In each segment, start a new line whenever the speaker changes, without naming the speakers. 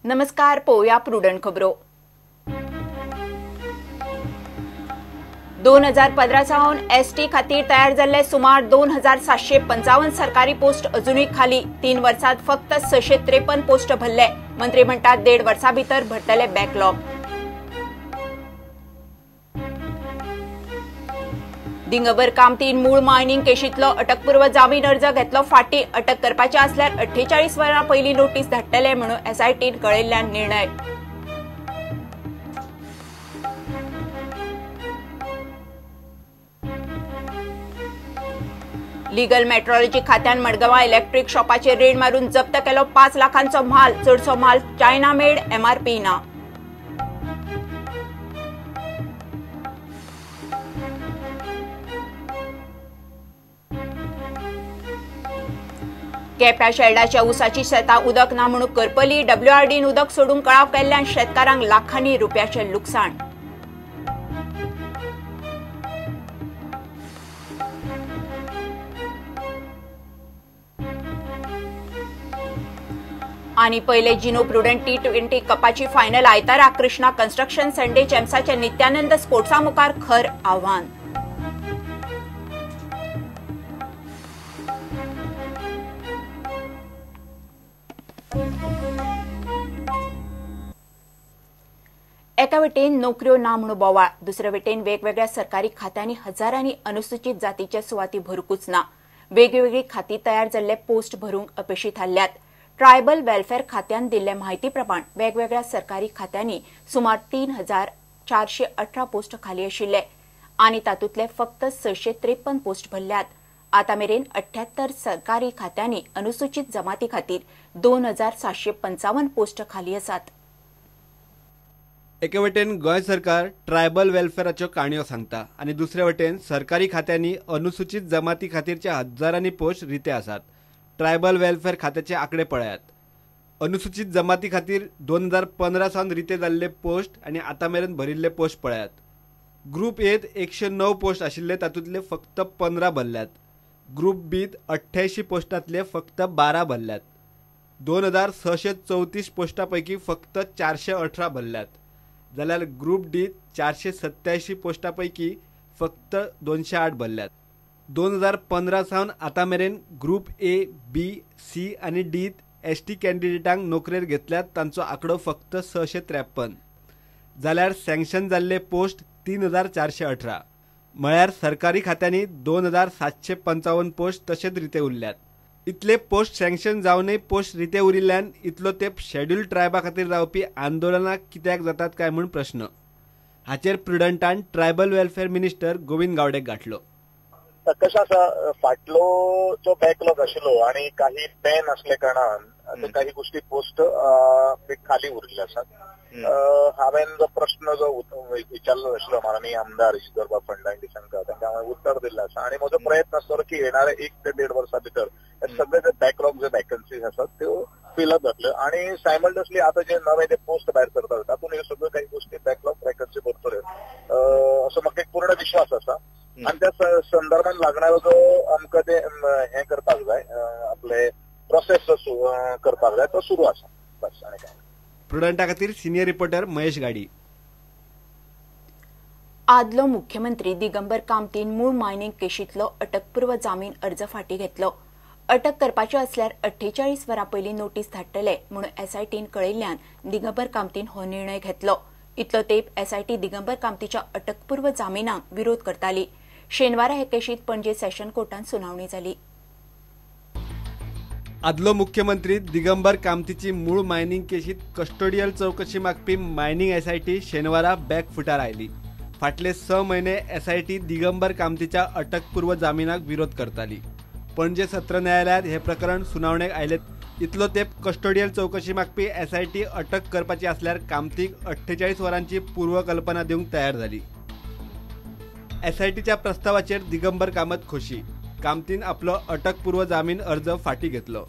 नमस्कार, पळोवया प्रुडंट खबरो. 2015 सावन एसटी खातीर तयार जाल्ले सुमार 2755 सरकारी पोस्ट अजुनूय खाली. 3 वर्सात फक्त 653 पोस्ट भरले. मंत्री म्हणटात 1.5 वर्सां भितर भरतले बॅकलॉग. दिगंबर कामतीन मूळ मायनिंग केशींतलो अटकपूर्व जामीन अर्ज घेतलो फाटी. अटक करपाचे आसल्यार 48 वरां पयलीं नोटीस धाडटले म्हणून एसआयटीन कळयल्ल्यान निर्णय. लिगल मेट्रोलॉजी खात्यान मडगांवां इलेक्ट्रीक शॉपाचेर रेड मारून जप्त केलो 5 लाखांचो म्हाल. चडसो म्हाल चायना मेड, एमआरपी ना. केप्या शेल्डाच्या ऊसाची शेतां उदक ना म्हणून करपली. डब्ल्यूआरडीन उदक सोडूंक कळाव केल्ल्यान शेतकारांक लाखांनी रुपयाचें लुकसाण. आणि पहिले जिनो प्रुडंट T20 कपाची फायनल आयतारा कृष्णा कन्स्ट्रक्शन संडे चॅम्प्साचे नित्यानंद स्पोर्ट्सा मुखार खर आव्हान. एका वटेन नोकऱ्यो ना म्हणून बोवाळ, दुसरे वटेन वेगवेगळ्या सरकारी खात्यांनी हजारांनी अनुसूचित जातीच्या सुवाती भरूंकूच ना. वेगवेगळी खाती तयार जाल्ले पोस्ट भरूंक अपेशी थारल्यात. ट्रायबल वेलफेअर खात्यान दिल्ले म्हायती प्रमाण वेगवेगळ्या सरकारी खात्यांनी सुमार 3418 पोस्ट खाली आशिल्ले आनी तातूंतले फक्त 653 पोस्ट भरल्यात. आतां मेरेन 78 सरकारी खात्यांनी अनुसूचित जमाती खातीर 2755 पोस्ट खाली आसात.
एके वटेन गोंय सरकार ट्रायबल वेलफेअराच्यो काणयो सांगता आनी दुसरे वटेन सरकारी खात्यांनी अनुसूचित जमाती खातीरच्या हजारांनी पोस्ट रिते आसात. ट्रायबल वेलफेअर खात्याचे आंकडे पळयात. अनुसूचित जमाती खातीर 2015 सावन रिते जाल्ले पोस्ट आनी आतां मेरेन भरिल्ले पोस्ट पळयात. ग्रुप एत 109 पोस्ट आशिल्ले, तातूंतले फक्त 15 भरल्यात. ग्रुप बीत 88 पोस्टांतले फक्त 12 भरल्यात. 2634 पोस्टां पैकी फक्त 418 भरल्यात. जाल्यार ग्रुप डी 487 पोस्टां पैकी फक्त 208 भरल्यात. 2015 सावन आतां मेरेन ग्रुप ए, बी, सी आनी डीत एस टी कॅन्डिडेटांक नोकरेर घेतल्यात तांचो आंकडो फक्त 653. जाल्यार सँक्शन जाल्ले पोस्ट 3418. म्हळ्यार सरकारी खात्यांनी 2755 पोस्ट तशेंच रिते उरल्यात. इतले पोस्ट सँक्शन जावनय पोस्ट रिते उरिल्ल्यान इतलो तेंप शेड्यूल ट्रायबा खातीर जावपी आंदोलनां कित्याक जातात काय म्हूण प्रश्न. हाचेर प्रुडंटान ट्रायबल वेलफेअर मिनिस्टर गोविंद गावडेक गांठलो.
कशें आसा, फाटलो जो बॅकलॉग आशिल्लो आनी काही बॅन आसल्या कारणान काही गोष्टी पोस्ट खाली उरिल्ले आसात. हांवें जो प्रश्न जो विचारलो आशिल्लो माननीय आमदार इसिदोरबाब फर्नांडीस हांकां, तांकां हांवें उत्तर दिल्लें आसा आनी म्हजो प्रयत्न आसतलो की येणाऱ्या 1 ते 1.5 वर्सां भितर सगळे जे बॅकलॉग जे वॅकन्सीज आसात त्यो फिलअप जातल्यो आनी सायमल्टेनियसली आतां जे नवे जे पोस्ट भायर सरतात तातूंत ह्यो सगळ्यो काही गोष्टी बॅकलॉग वॅकन्सी भरतल्यो असो म्हाका एक पूर्ण विश्वास आसा. आनी त्या संदर्भान लागणारो जो आमकां ते हें करपाक जाय, आपले प्रोसेस करपाक जाय तो सुरू आसा. बस आनी काय.
प्रुडंटा खातीर सिनियर रिपोर्टर महेश गाडी.
आदलो मुख्यमंत्री दिगंबर कामतीन मूळ मायनिंग केशींतलो अटकपूर्व जामीन अर्ज फाटीं घेतलो. अटक करपाचे आसल्यार 48 वरां पयलीं नोटीस धाडटले म्हणून एसआयटीन कळयल्ल्यान दिगंबर कामतीन हो निर्णय घेतलो. इतलो तेंप एसआयटी दिगंबर कामतीच्या अटकपूर्व जामिनाक विरोध करताली. शेनवारा हे केशींत पणजे सेशन कोर्टात सुनावणी जाली.
आदलो मुख्यमंत्री दिगंबर कामतीची मूळ मायनिंग केशीत कस्टोडियल चौकशी मागपी मायनिंग एसआयटी शेनवारा बॅकफुटार आयली. फाटले 6 म्हयने एसआयटी दिगंबर कामतीच्या अटकपूर्व जामिनाक विरोध करताली. पणजे सत्र न्यायालयात हे प्रकरण सुनावणेक आयले. इतलो तेंप कस्टोडियल चौकशी मागपी एसआयटी अटक करपाची आसल्यार कामतीक 48 वरांची पूर्वकल्पना दिवंक तयार जाली. एसआयटीच्या प्रस्तावाचेर दिगंबर कामत खोशी. कामतीन आपलो अटकपूर्व जामीन अर्ज फाटी घेतलो.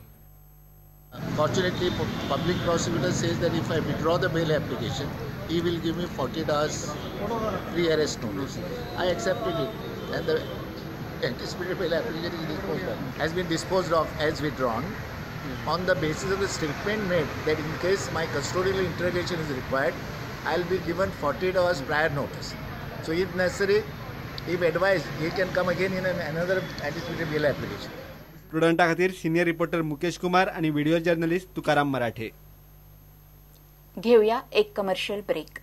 Fortunately, public prosecutor says that if I withdraw the bail application, he will give me 48 hours pre-arrest notice. I accepted it, and the anticipated bail application is disposed of, has been disposed of as withdrawn. On the basis of the statement made that in case my custodial interrogation is required, I will be given 48 hours prior notice. So if necessary, if advised, he can come again in another anticipatory bail application.
प्रुडंटा खातीर senior reporter Mukesh Kumar आणि video journalist Tukaram मराठे.
घेऊया एक commercial break.